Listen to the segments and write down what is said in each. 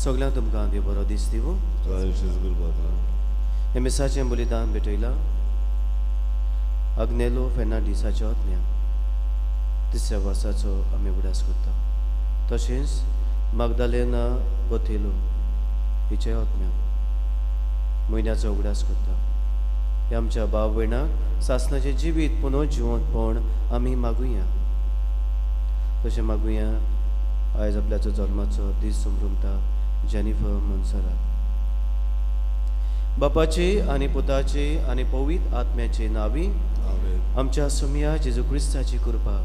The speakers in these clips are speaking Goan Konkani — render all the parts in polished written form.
सगळ्यांक तुमकां देव बरो दीस दिवं. हे मिसाचें बलिदान भेटयलां अग्नेलो फेर्नांडीसाच्या आत्म्या तिसऱ्या वर्साचो आमी उगडास करता. तशेंच मागदालेना बोथेलो हिच्या आत्म्या म्हयन्याचो उगडास करता. ह्या आमच्या भाव भयणाक सासणाचें जिवीत पुनर्जिवंतपण आमी मागुया. तशें मागुया आयज आपल्याचो जल्माचो दीस समरुमता जेनिफर मनसरात. बापाचे आनी पुताचे आनी पवित्र आत्म्याचे नांवी आमच्या सोमया जेजू क्रिस्ताची कृपा,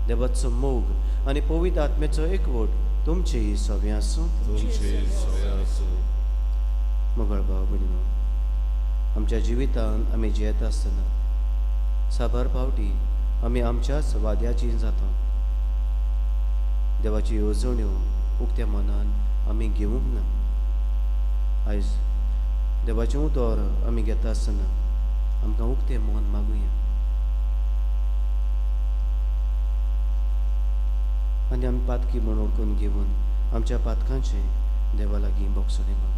देवाचो मोग आनी पवित्र आत्म्याचो एकवट तुमचेय सवे आसूं. मोगाळ भाव भयणीनो, आमच्या जिवितांत आमी जियेता आसतना साबार फावटी आमी आमच्याच वाद्याची जाता. देवाची येवजण्यो उक्त्या मनान आमी घेवंक ना. आयज देवाचें उतर आमी घेता आसतना आमकां उक्तें मन मागुया आनी आमी पातकी म्हूण वळखून घेवन आमच्या पातकांचें देवा लागीं भोगसणें मागुया.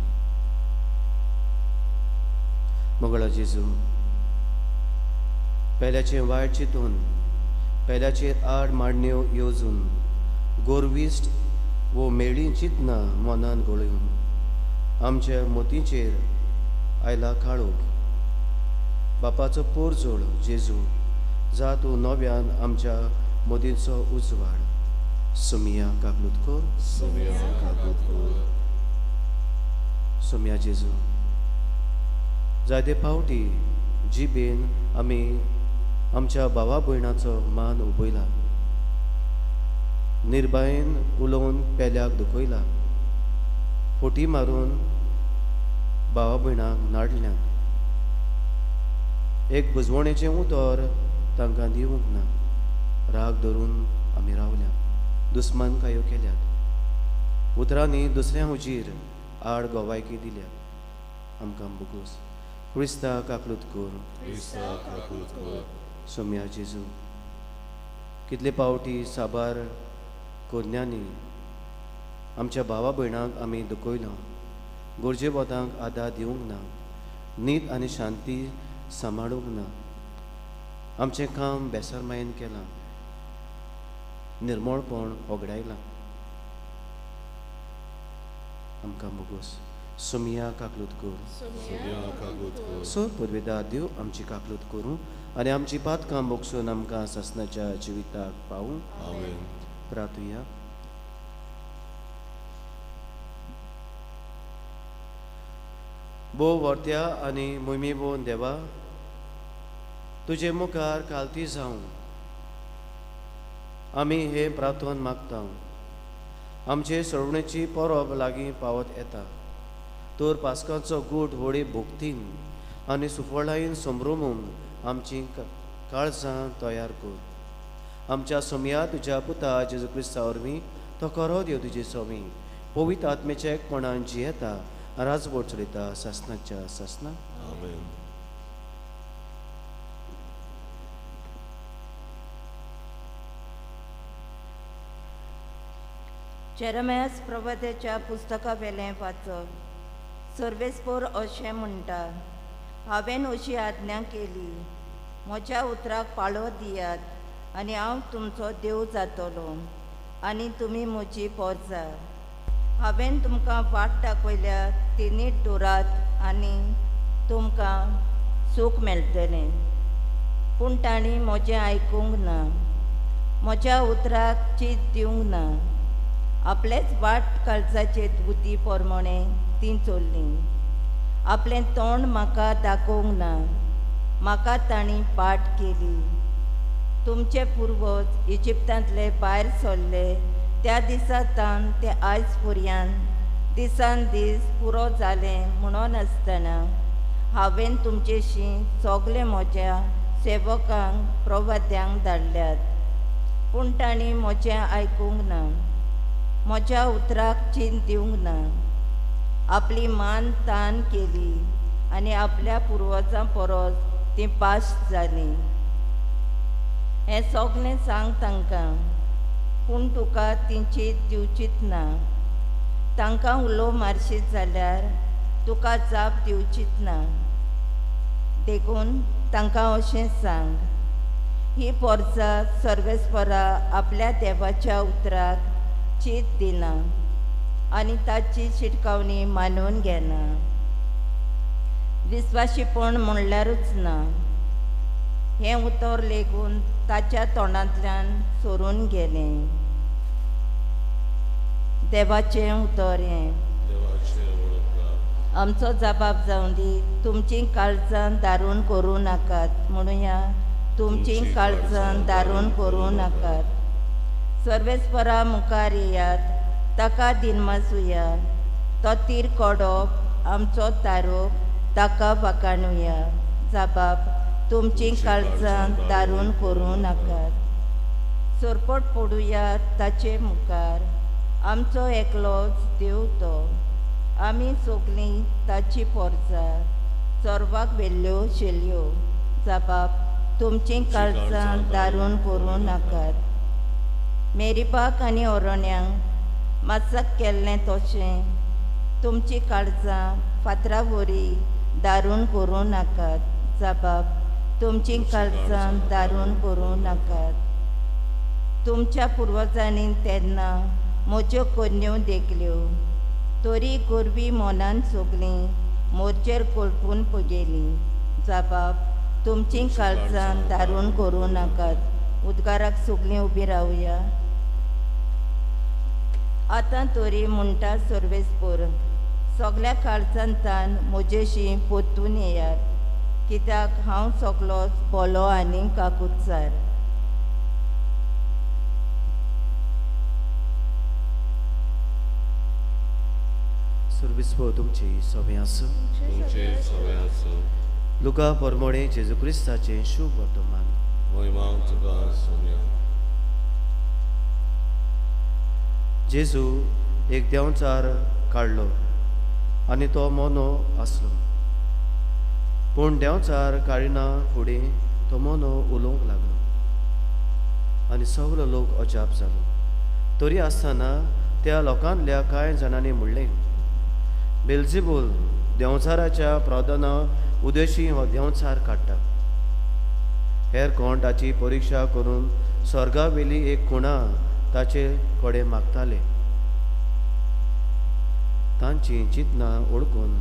मोगळा जेजू, पेल्याचें वायट चिंतून, पेल्याचेर आड मांडण्यो येवजून, गोरविश्ट वो मेळी चिंतना मनान गळोवन आमच्या मोतीचेर आयला काळोख. बापाचो पोरजोळ जेजू, जा तूं नव्यान आमच्या मोदींचो उजवाड. सोमिया काकलूत कर. सोमिया जेजू, जायते फावटी जिबेन आमी आमच्या भावा भयणाचो मान उबयला, निर्भयेन उलोवन पेल्याक दुखयला, फोटी मारून भावा भयणाक नाडल्यात, एक बुजवणेचें उतर तांकां दिवंक ना, राग धरून आमी रावल्यात, दुस्मानकायो केल्यात, उतरांनी दुसऱ्या हुजीर आड गोवायकी दिल्या. आमकां बोगोस. क्रिस्ता काकलूत कर. सोम्या जेजू, कितले फावटी साबार कोन्यांनी आमच्या भावा भयणांक आमी दुखयलां, गरजेवतांक आदार दिवंक ना, नीत आनी शांती सांबाळूंक ना, आमचें काम बेसरमायेन केलां, निर्मळपण होगडायलां. आमकां बोगोस. सोमिया काकलूत कर. सर पुर्वेदार देव आमची काकलूत करूं आनी आमची पातकां बोगसून आमकां सासणाच्या जिविताक पावूं. प्रार्थुया. भोव वर्त्या आनी मोहिमे बोवन देवा, तुजे मुखार कालती जावं आमी हें प्रार्थन मागता. आमचे सोडवणेची परब लागीं पावत येता, तर पास्काचो गूट व्हडी भोक्तीन आनी सुफळायेन संभ्रमूंक आमची काळजां तयार कर. आमच्या सोमया तुज्या पुता जेजू क्रिस्ता वरवीं तो खरो देव तुजी सोमी पवित्र आत्मेच्या एकपणान जियेता राजवट चलयता सासणाच्या सासना. जेरेमियास प्रवाद्याच्या पुस्तका वेलें वाचप. सर्वेस्पोर अशें म्हणटा, हांवें अशी आज्ञा केली, म्हज्या उतराक पाळो दियात आनी हांव तुमचो देव जातलो आनी तुमी म्हजी पोरजा. हांवें तुमकां वाट दाखयल्या ती नीट दवरात आनी तुमकां सूख मेळटलें. पूण तांणी म्हजें आयकूंक ना, म्हज्या उतराक चीत दिवंक ना, आपलेच वाट काळजाचे बुद्धी प्रमाणे तीं चल्लीं. आपलें तोंड म्हाका दाखोवंक ना, म्हाका तांणी पाट केली. तुमचे पुर्वज इजिप्तांतले भायर सरले त्या दिसा तान ते आयज पर्यंत दिसान दीस पुरो जालें म्हणून आसतना हांवें तुमचेशी सगळे म्हज्या सेवकांक प्रवाद्यांक धाडल्यात, पूण तांणी म्हजें आयकूंक ना, म्हज्या उतराक चीन दिवंक ना. आपली मान तान केली आनी आपल्या पुर्वजां परस तीं पास जालीं. हें सगळें सांग तांकां, पूण तुका ती चीत दिवचीच ना. तांकां उलो मारशीत जाल्यार तुका जाप दिवचीच ना. देखून तांकां अशें सांग, ही पोरसा सर्वेस्परा आपल्या देवाच्या उतराक चीत दिना आनी ताची शिटकावणी मानून घेना. विस्वाशीपण म्हणल्यारूच ना. हें उतर लेगून ताच्या तोंडांतल्यान सोरून गेलें. देवाचें उतर हें. आमचो जबाब जावं दी, तुमचीं काळजां दारून करूं नाकात. म्हणुया, तुमचीं काळजां दारून करूं नाकात. सर्वेस्परा मुखार येयात, ताका दिनमासुया. तो तीर कोडप आमचो तारोप, ताका वाकाणुया. जबाब, तुमचीं काळजां दारून करूं नाकात. सरपट पडुया ताचे मुखार, आमचो एकलोच देव तो. आमी सगलीं ताची पोरसा, चोरवाक व्हेल्ल्यो शेलयो. जबाब, तुमचीं काळजां दारून करूं नाकात. मेरीबाक आनी ओरण्यांक मात्साक केल्लें तशें तुमचीं काळजां फातरा वरी दारून करूं नाकात. जबाब, तुमचीं काळजां दारून करूं नाकात. तुमच्या पुर्वजांनी तेन्ना म्हज्यो करण्यो देखल्यो, तरी गोरवी मनान सगलीं मोरचेर कोलपून पगेलीं. जबाब, तुमचीं काळजां दारून करूं नाकात. उद्गाराक सगलीं उबी रावया. आतां तरी म्हणटा सर्वेस्पर, सगल्या काळजांतान म्हजेशी परतून येयात, कित्याक हांव सगलोच बोलो आनी काकुतसार. सर्वेस्पर तुमची सवे आसूं. लुका परमोणे जेजू क्रिस्ताचें शुभ वर्तमान. जेजू एक देंवचार काडलो आनी तो मोनो आसलो. पूण देंवचार काडिना फुडें तो मोनो उलोवंक लागलो आनी सगलो लोक अजाप जालो. तरी आसतना त्या लोकांतल्या कांय जाणांनी म्हणलें, बेल्झेबूल देंवचाराच्या प्रधाना उदेशी हो देंवचार काडटा. हेर कोण ताची परिक्षा करून स्वर्गावेली एक खुणा ताचे कडेन मागताले. तांची चिंतनां ओळखून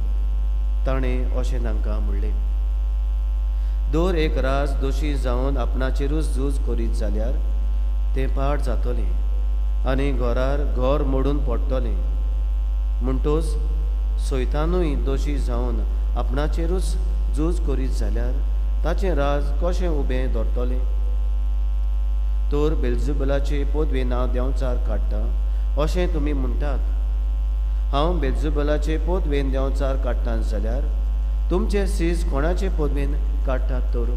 ताणें अशें तांकां म्हणलें, दर एक राज दोशी जावन आपणाचेरूच झूज करीत जाल्यार तें पाड जातलें आनी घरार घर मोडून पडटलें. म्हणटोच सैतानूय दोशी जावन आपणाचेरूच झूज करीत जाल्यार ताचें राज कशें उबें दवरतलें? तर बेल्झेबुलाचे पदवेन हांव देंवचार काडटा अशें तुमी म्हणटात. हांव बेल्झेबुलाचे पदवेन देंवचार काडटा जाल्यार तुमचे सीज कोणाचे पदवेन काडटात तर?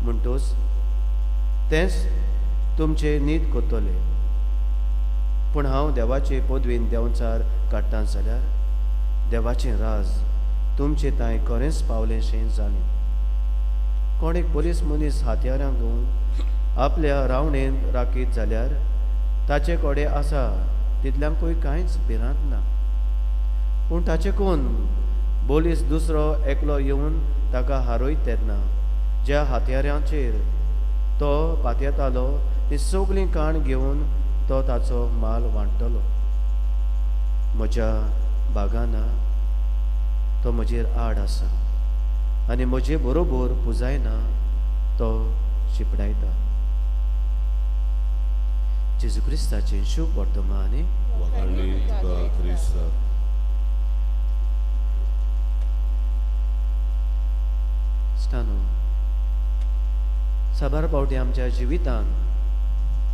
म्हणटोच तेंच तुमचे नीत करतले. पूण हांव देवाचे पदवेन देंवचार काडटा जाल्यार देवाचें राज तुमचे तांय खरेंच पावलेंशें जालें. कोण एक पोलीस मनीस हत्यारां घेवन आपल्या रावणेन राखीत जाल्यार ताचे कडेन आसा तितल्यांकूय कांयच भिरांत ना. पूण ताचे कोण बोलीस दुसरो एकलो येवन ताका हारयत तेन्ना ज्या हत्यारांचेर तो पातयेतालो ती सगळीं काण घेवन तो ताचो माल वांट्टलो. म्हज्या बागाना तो म्हजेर आड आसा आनी म्हजे बरोबर पुजायना तो शिपडायता. जेजू क्रिस्ताचें शुभ वर्तमान. साबार पावटी आमच्या जिवितान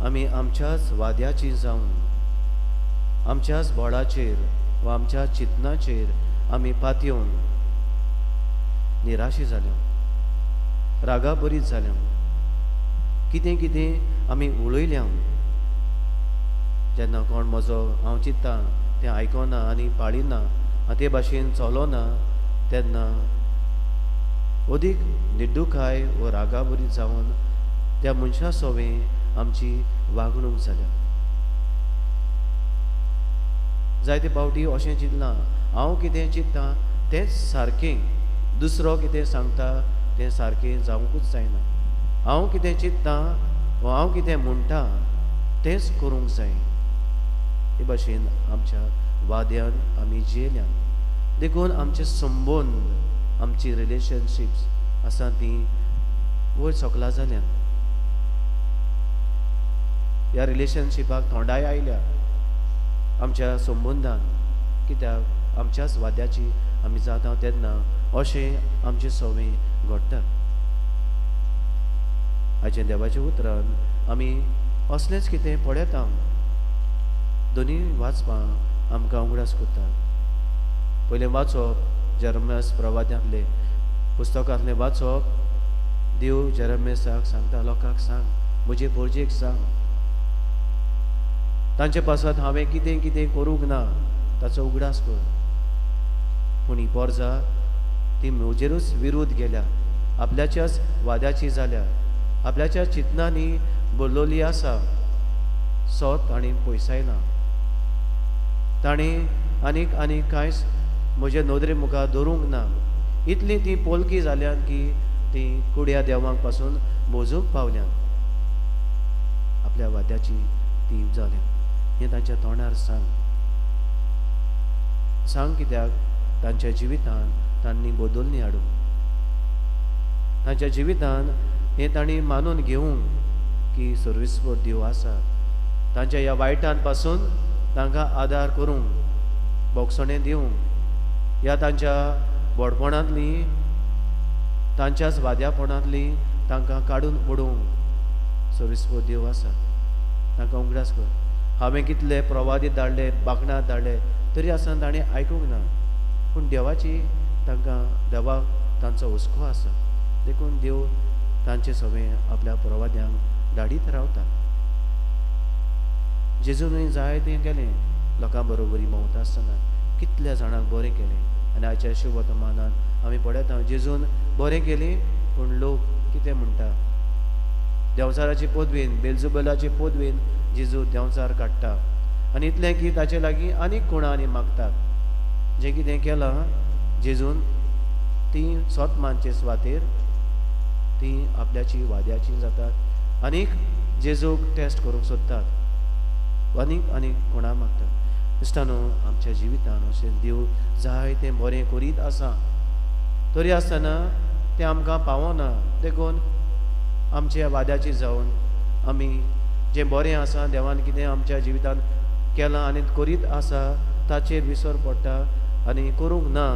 आमी आमच्याच वाद्याची जावन आमच्याच बोळाचेर वा आमच्या चिंतनाचेर आमी पातयेवन निराशी जाल्या, रागाबरीत जाल्या, कितें कितें आमी उलयल्या. जेन्ना कोण म्हजो हांव चिंत्ता तें आयकना आनी पाळिना आनी ते भाशेन चलोना तेन्ना अदीक निर्दुखाय वा रागाबरीत जावन त्या मनशा सवें आमची वागणूक जाल्या. जायते फावटी अशें चिंतलां, हांव कितें चिंत्ता तेंच सारकें, दुसरो कितें सांगता तें सारकें जावंकूच जायना. हांव कितें चिंत्ता वा हांव कितें म्हणटा तेंच करूंक जाय. हे भाशेन आमच्या वाद्यान आमी जियेल्यान. देखून आमचे संबंद, आमची रिलेशनशिप्स आसा ती वयर सकला जाल्यान. ह्या रिलेशनशिपाक थोंडाय आयल्या आमच्या संबंदान, कित्याक आमच्याच वाद्याची आमी जाता तेन्ना अशें आमचें संवय घडटा. आयच्या देवाच्या उतरान आमी असलेंच कितें पळयता. दोनूय वाचपां आमकां उगडास करता. पयलें वाचप जेरमियास प्रवाद्यांतलें पुस्तकांतलें वाचप. देव जेरमियासाक सांगता, लोकांक सांग, म्हजे पोरजेक सांग, तांचे पासत हांवें कितें कितें करूंक ना ताचो उगडास कर. पूण ही पोरजा ती म्हजेरूच विरोध गेल्या, आपल्याच्याच वाद्याची जाल्या, आपल्याच्या चिंतनांनी बरलोली आसा. सोत ताणें पयसायलां, ताणें आनीक आनीक कांयच म्हजे नदरे मुखार दवरूंक ना. इतली ती पोलकी जाल्यान की ती कुड्या देवांक पासून मोजूंक पावल्यान. आपल्या वाद्याची ती जाल्या. हें तांच्या तोंडार सांग सांग, कित्याक तांच्या जिवितान तांणी बदलणी हाडूंक, तांच्या जिवितान हें तांणी मानून घेवंक की सर्विसपोर देव आसा. तांच्या ह्या वायटान पासून तांकां आदार करूंक, बोगसणें दिवंक, ह्या तांच्या बोडपणांतली, तांच्याच वाद्यापणांतली तांकां काडून उडोवंक सर्विसपोर देव आसा. तांकां उगडास कर, हांवें कितले प्रवादी धाडले, बाकणां धाडले, तरी आसतना ताणें आयकूंक ना. पूण देवाची तांकां, देवाक तांचो हुस्को आसा. देखून देव तांचे सगळें आपल्या प्रवाद्यांक धाडीत रावता. जेजूनय जाय तें केलें, लोकां बरोबरी भोंवता आसतना कितल्या जाणांक बरें केलें. आनी आयच्या शुभवर्तमानान आमी पळयता जेजून बरें केलें, पूण लोक कितें म्हणटा, देंवचाराची पदवेन, बेलजुबेलाची पदवेन जेजू देंवचार काडटा. आनी इतलें की ताचे लागीं आनीक कोणा आनी मागतात. जें कितें केलां जेजून, ती सोत मानचे सुवातेर ती आपल्याची वाद्याची जातात आनीक जेजूक टेस्ट करूंक सोदतात, आनीक आनीक कोणा मागतात. इश्टानो, आमच्या जिवितान अशें देव जाय तें बरें करीत आसा, तरी आसतना तें आमकां पावना. देखून आमच्या वाद्याची जावन आमी जें बरें आसा, देवान कितें आमच्या जिवितान केलां आनी करीत आसा ताचेर विसर पडटा आनी करूंक ना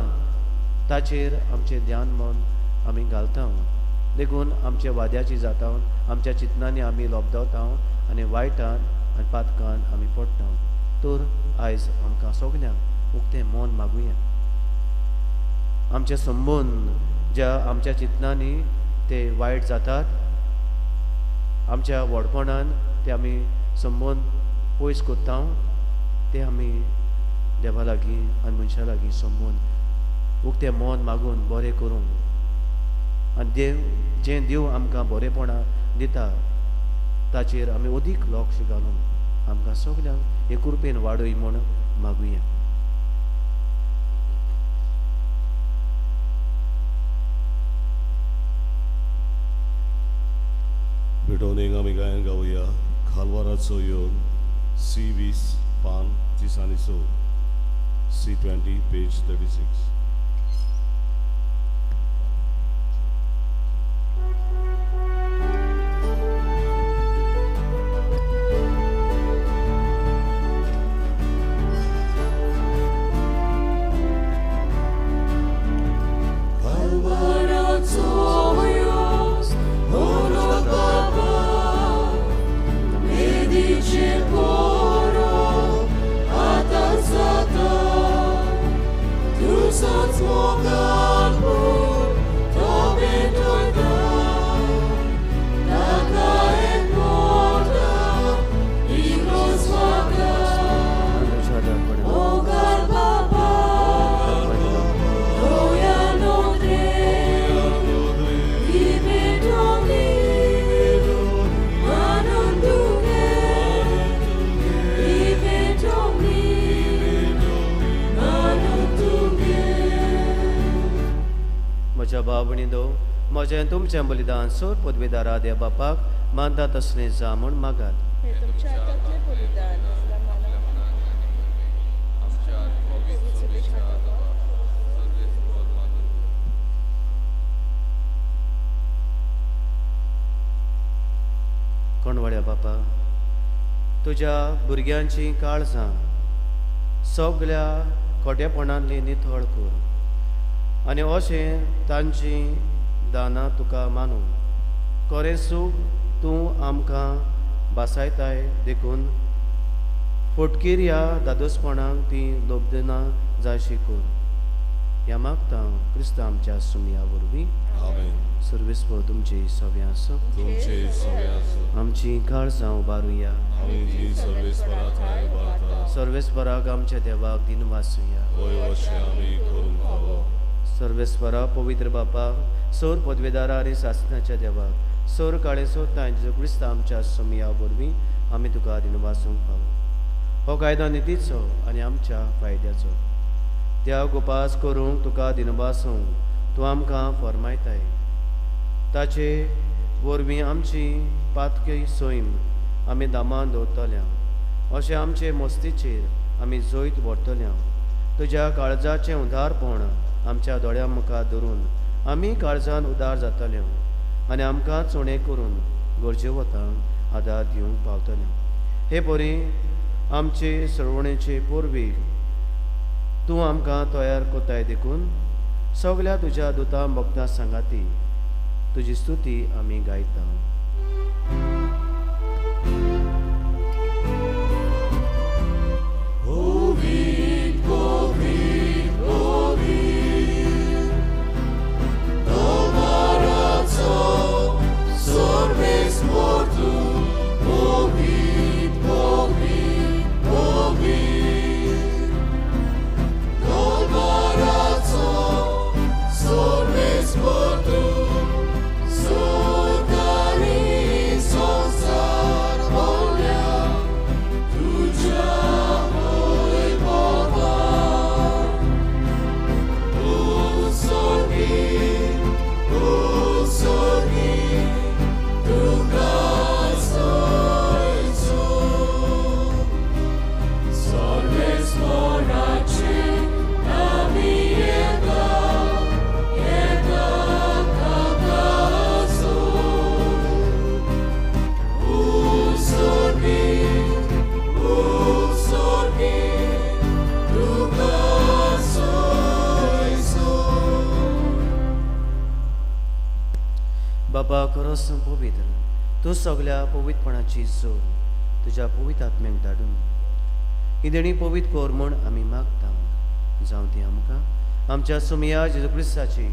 ताचेर आमचें ध्यान मन आमी घालता. देखून आमच्या वाद्याची जाता, आमच्या चिंतनांनी आमी लोबदावता आनी वायटान आनी पातकान आमी पडटा. तर आयज आमकां सगल्यांक उक्तें मन मागुया. आमचे संबंद ज्या आमच्या चिंतनांनी ते वायट जातात, आमच्या व्हडपणान ते आमी संबंद पयस करता, ते आमी देवा लागीं आनी मनशां लागीं संबंद उक्तें मन मागून बरें करूंक आनी देव जें देव आमकां बरेपणां दिता ताचेर आमी अदीक लक्ष घालून आमकां सगल्यांक हे कृपेन वाडय म्हूण मागुया. भेटवणेक आमी गायन गावया खालवाराचो येवन सी 20 पान 36, सी 20 पेज 36. So भावणी दो म्हजें तुमचें बलिदान सोर पदवेदारा देव बापाक मानता तसलें जा म्हूण मागात. कोणवाड्या बापा, तुज्या भुरग्यांची काळजां सगळ्या खोटेपणांतली नितळ कर आनी अशें तांची दानां तुका मानूं खरें सूख तूं आमकां भासायताय देखून फटकीर ह्या दादोसपणाक ती लोबदना जायशी कर. ह्या मागता क्रिस्तांव आमच्या सुमया वरवीं. सर्वेस्पर तुमचे सव्या आसूं. आमची काळजां उबारुया. सर्वेस्पराक आमच्या देवाक दिनवासुया. सर्वेस्परा पवित्र बापा सोर पदवेदारा आनी सासणाच्या देवाक सोर काळे सोदता जेजू क्रिस्तांव आमच्या सुमया वरवीं आमी तुका दिनवासूंक पावो. हो कायदो नितीचो आनी आमच्या फायद्याचो. त्या उपास करूंक तुका दिनवासूंक तूं आमकां फर्मायताय. ताचे वरवीं आमची पातकी सैम आमी दामान दवरतल्या अशें आमचे मस्तीचेर आमी जैत व्हरतल्या. तुज्या काळजाचें उदारपण आमच्या दोळ्यां मुखार धरून आमी काळजान उदार जातले आनी आमकां चोणे करून गरजेवतांक आदार दिवंक पावतले. हे परी आमचे सरवणेचे पुर्वीक तूं आमकां तयार करताय देखून सगल्या तुज्या दुतां भक्तां सांगाती तुजी स्तुती आमी गायता. बाबा खरोच पवित्र तूं सगल्या पवित्रपणाची जोड तुज्या पवित्र आत्म्याक धाडून ही देणी पवित्र कर म्हूण आमी मागता. जावं ती आमकां आमच्या सुमया जेजू क्रिस्ताची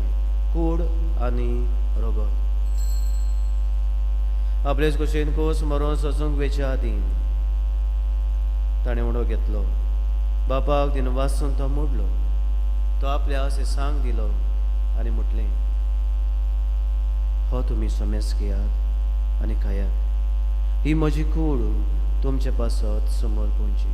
कूड आनी रगत. आपलेच कुशीन कोस मरोन सोसूंक वेच्या आदीं ताणें उडो घेतलो. बापाक दिनवासून तो मोडलो. तो आपल्या सांग दिलो आनी म्हटलें, हो तुमी समेस घेयात आनी खायात. ही म्हजी कूड तुमचे पासत समोर पडची.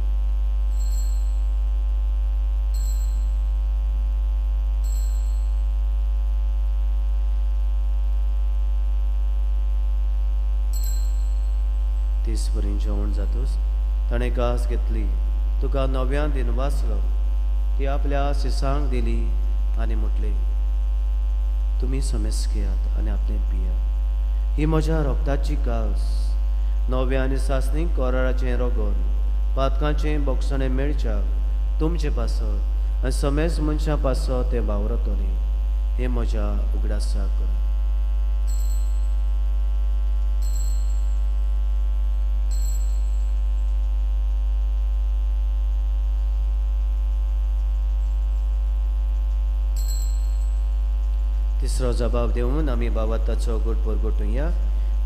तीस बरी जेवण जातूच ताणें घास घेतली, तुका नव्यान दिनवासलो, ती आपल्या सिसांक दिली आनी म्हटलें, तुमी समेस घेयात आनी आपलें पियात. ही म्हज्या रोगताची घास, नव्या आनी सासणीक कराराचें रोगोन पातकांचें बोगसणें मेळच्याक तुमचे पासत आनी समेज मनशां पासत तें वावरतलें. हें म्हज्या उगडासाक करात. तिसरो जबाब दिवन आमी बाबाताचो गुड परगटुया.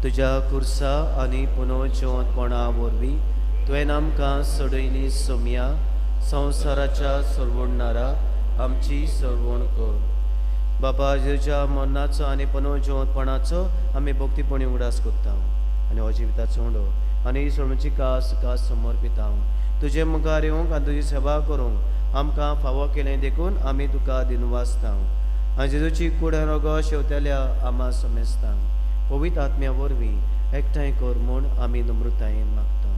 तुज्या कुर्सा आनी पुनोजिवंतपणा वरवीं तुवें आमकां सोडयली सोमया संवसाराच्या सोडवणणारा आमची सोडवण कर. बाबा जेजूच्या मरणाचो आनी पुनोजिवंतपणाचो आमी भक्तीपणी उगडास करता आनी हो जिविताचो उंडो आनी ही सोडवणची कास कास समर्पिता. तुजे मुखार येवंक आनी तुजी सेवा करूंक आमकां फावो केलें देखून आमी तुका दिनवासता. आनी जेजूची कूड आनी रोगो शेवतेल्या आमा समेस्तांक पवित्र आत्म्या वरवीं एकठांय कर म्हूण आमी नम्रतायेन मागता.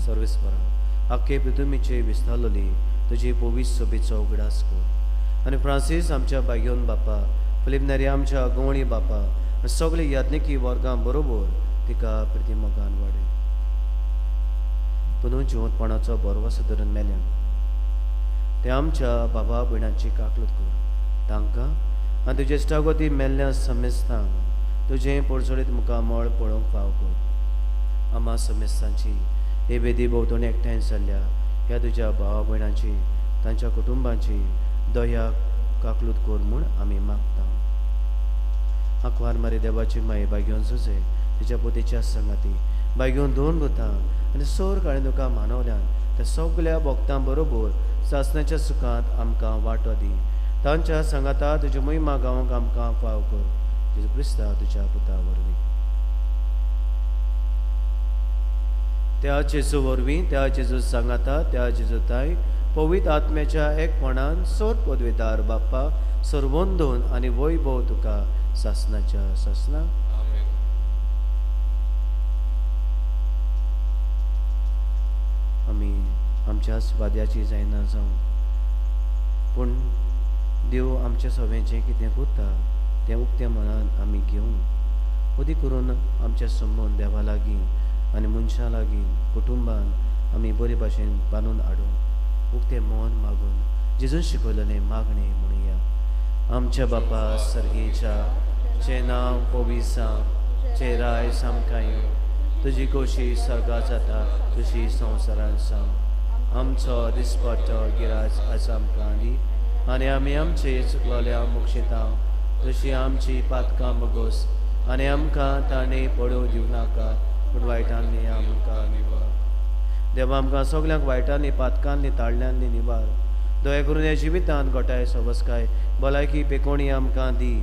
सर्वेस्परा आख्खे पृथ्वीचेर विस्तारलेली तुजी पवित्र सभेचो उगडास कर आनी फ्रांसीस आमच्या बागयोन बापा, फिलीप नेरी आमच्या गवळी बापा आनी सगळे याज्ञिकी वर्गां बरोबर तिका प्रिती मोगान वाडय. पुनू जिवंतपणाचो भरवंसो धरून मेल्यान ते आमच्या बाबा भयणांची काकलूत कर, तांकां आनी तुजे इश्टागती मेल्ल्या समेस्तांक तुजें पोरसोडीत मुखामळ पळोवंक फाव कर. आमा समेस्तांची हे वेदी भोंवतणी एकठांय जाल्ल्या ह्या तुज्या भावा भयणांची तांच्या कुटुंबांची दया काकलूत कर म्हूण आमी मागता. आंकवार मारी देवाची माई बागेवन सुजे तिच्या पोतीच्या संगाती बागेवन दोन भुतां आनी सोर काळी तुका मानवल्यान त्या सगल्या भक्तां बरोबर सासणाच्या सुखांत आमकां वांटो दी. तांच्या सांगाता तुजी महिमा गावंक आमकां फाव कर. जेजू क्रिस्ता तुज्या पुता वरवीं. त्या जेजू वरवीं, त्या जेजू सांगाता, त्या जेजू ताय पवित्र आत्म्याच्या एकपणान सोर पदवेदार बाप्पा सर्वंदून आनी वैभव तुका सासणाच्या सासना. आमी आमच्याच वाद्याची जायना जावं, पूण देव आमच्या सगळ्यांचें कितें करता तें उक्त्या मनान आमी घेवं. अदी करून आमच्या संबंद देवा लागीं आनी मनशां लागीं कुटुंबान आमी बरे भाशेन बांदून हाडूं. उक्तें मन मागून जेजून शिकयलेलें मागणें म्हणुया. आमच्या बापा सर्गेच्या, तुजें नांव पवित्र जावं, तुजें राज आमकां येवं, तुजी खोशी सर्गां जाता तशी संवसारांत जावं. आमचो दिसपट्टो गिराज आज आमकां दी आनी आमी आमचे चुकलोल्या मोक्षिता तशी आमची पातकां बगोस आनी आमकां ताणें पडोवं दिवं नाका, पूण वायटांनी आमकां निवार. देवा आमकां सगल्यांक वायटांनी पातकांनी ताळ्यांनी निवार. दया करून ह्या जिवितांत घटाय सवसकाय भलायकी पेकोणी आमकां दी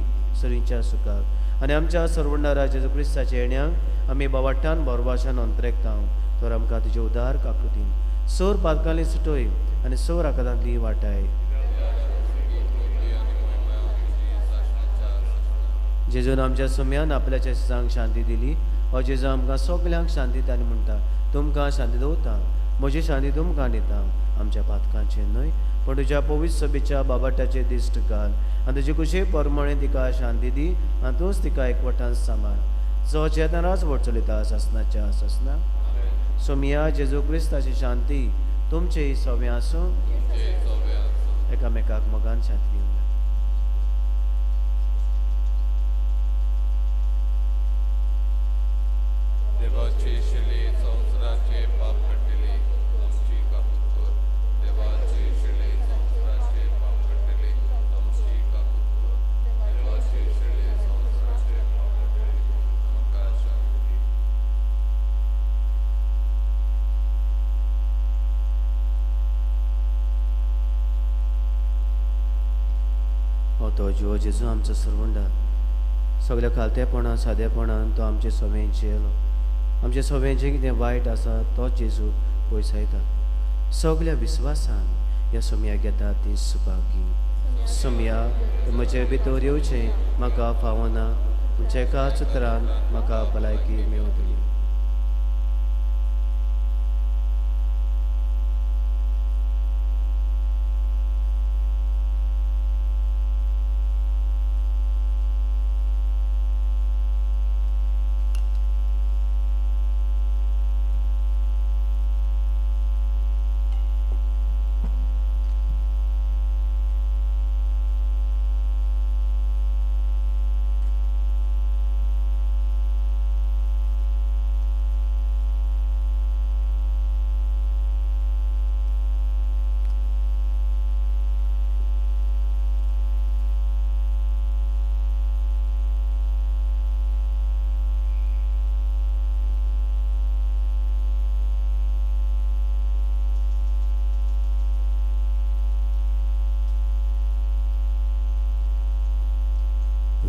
सरींच्या सुखाक आनी आमच्या सर्वंडारा जेजू क्रिस्ताच्या येण्याक आमी बावाट्टान भरवाशान अंतरेकता. तर आमकां तुजे उदार काकृतीन सोर पातकांनी सुटय आनी सोर आकारांतली वाटाय. जेजून आमच्या सम्यान आपल्याच्या शिसांक शांती दिली. हो जेजू आमकां सगल्यांक शांती दिता आनी म्हणटा, तुमकां शांती दवरता, म्हजी शांती तुमकां दिता. आमच्या पातकांचेर न्हय पूण तुज्या पवित्र सभेच्या बाबाटाचेर दिश्ट घाल आनी तुजे कुशे परमणे तिका शांती दी आनी तूंच तिका एकवटान सांबाळ, जो जेतनाच व्हड चलयता सासणाच्या सासना. सोमिया जेजू क्रिस्ताची शांती तुमचे सव्या आसूं. एकामेकाक मोगान शांती दिवया. देवाची शिले संवसाराचे पाप काडटले आमची काकूत कर. देवाची शिले संवसाराचे पाप काडटले आमची काकूत कर. देवाची शिले संवसाराचे पाप काडटले आमकां शांती दी. हो तो जिवो जेजू आमचो सर्वंडार सगल्या खालतेपणान सादेपणान तो आमचे सगळ्यांचे येयलो. आमचे सगळ्यांचें कितें वायट आसा तो जेजू पयसायता. सगल्या विस्वासान ह्या सोमया घेता ती सुभागी. सोमया म्हजे भितर येवचें म्हाका फावना, पूण एका चित्रान म्हाका भलायकी मेवतली.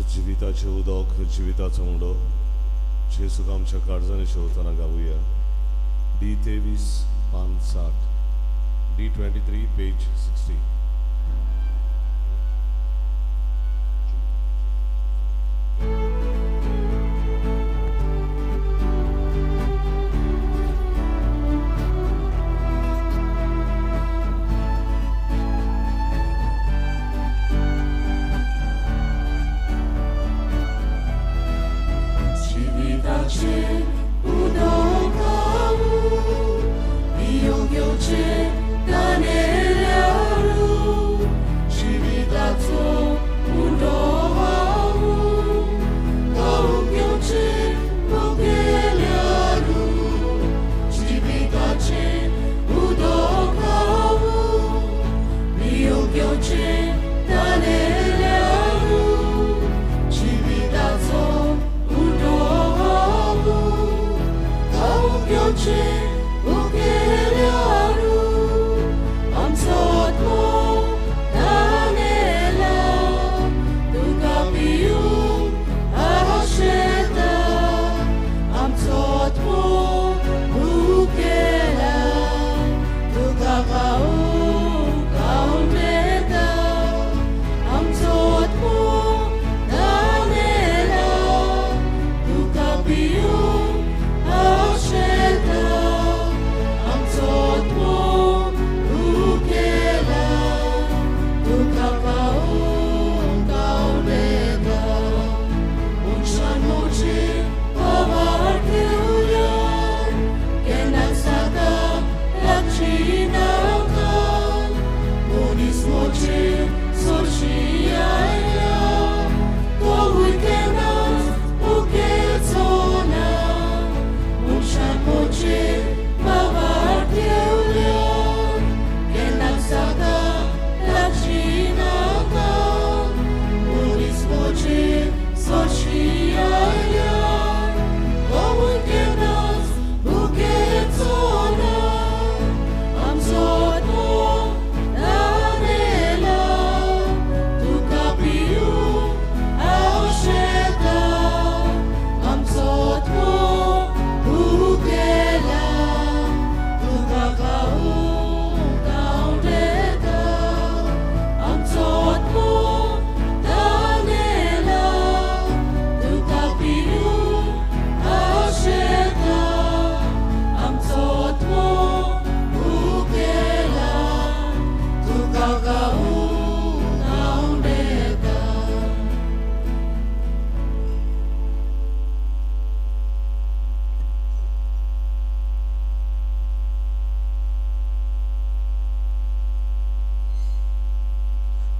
जिविताचें उदक, जिविताचो उंडो जेजूक आमच्या काळजांनी शेवतना गावया. डी 23 पान 60, डी 23 पेज 60.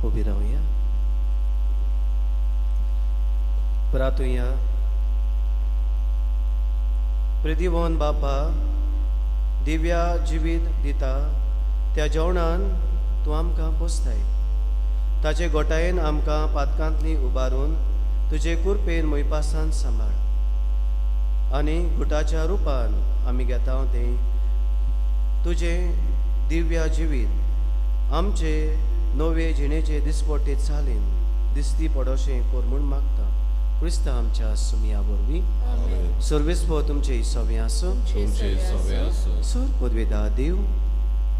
उबी रावया प्रातुया। प्रिदिवन बापा दिव्या जिवीत दिता त्या जेवणान तूं आमकां पोसताय, ताचे गोटायेन आमकां पातकांतली उबारून तुजे कुरपेन मोयपासान सांबाळ आनी गुटाच्या रुपान आमी घेता तें तुजें दिव्या जिवीत आमचे नवे जिणेचे दिसपट्टे चालीन दिसती पडोशें कर म्हूण मागता क्रिस्ता आमच्या सुमया वरवीं। सर्वेस्पो तुमचे सवे आसूं। सर पदवेदा देव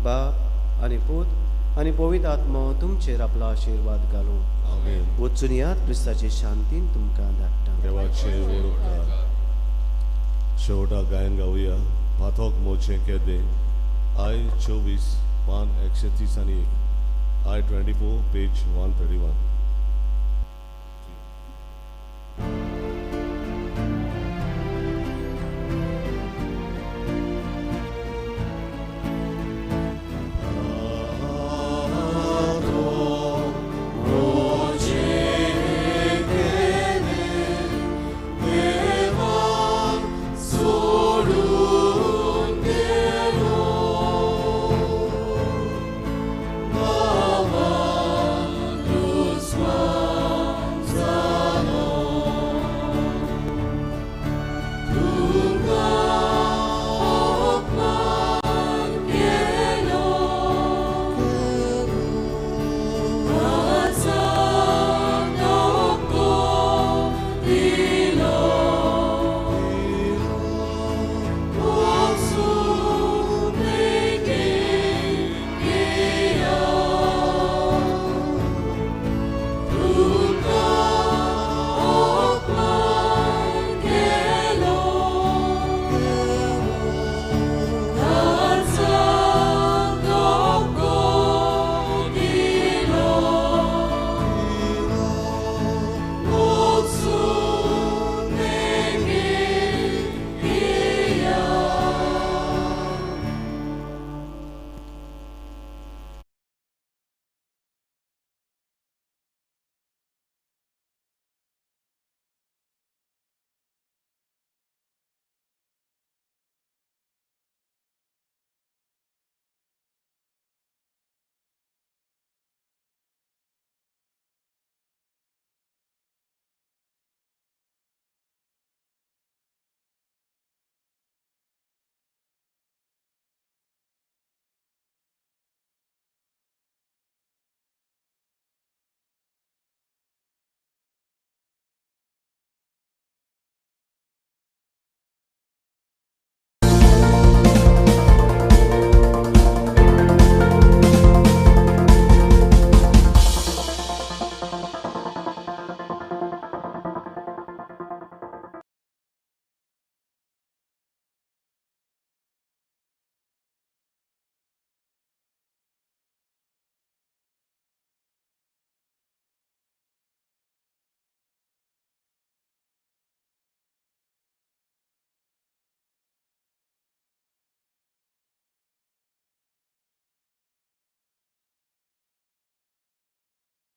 बाप आनी पूत आनी पवित्र आत्मो तुमचेर आपलो आशिर्वाद घालूं। वचून यात क्रिस्ताचे शांतीन तुमकां धाडटा। शेवटाक गायन गावया पाथोक मोचें केदे I 24 पान 130 आनी 1 I 24 page 131।